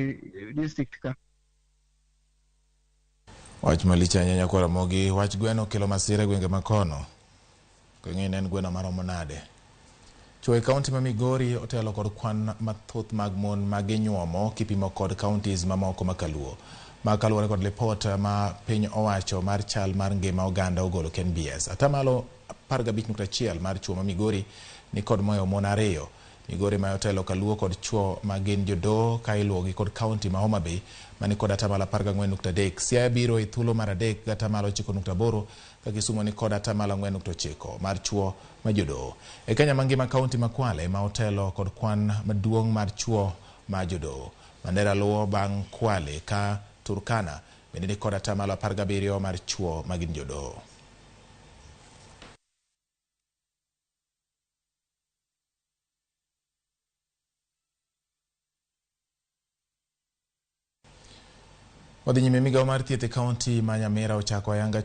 District ka. Wach malich ahinya nyakwar Ramogi, wach gweno okelo masira e gwenge ma kono. Ok ing'e ni en gweno maromo nade. Chwo e kaunti ma Migori otelo kod kwan mathoth mag mon ma ginyuomo kipimo kod counties mamoko ma kaluo. Ma kaluwore kod lipot ma piny owacho mar chal mar ngima oganda ogolo KNBS. Atamalo 15.1 mar chwo ma Migori ni kod moyo mon ariyo. Migori ma otelo kaluo kod chwo ma gin jodoho ka iluwogi kod kaunti ma Homa Bay mani kod atamalo 14.3. Siaya biro e thuolo mar adek gi atamalo 9.8 ka Kisumu ni kod atamalo 4.9 mar chwo ma jodoho. E Kenya mangima kaunti ma Kwale ma otelo kod kwan maduong' mar chwo ma jodoho. Mandera luwo bang' Kwale ka Turkana bende ni kod atamalo 17 mar chwo ma gin jodoho. Wadhi nyime migawo mar thieth e kaunti ma Nyamira ochako ayanga.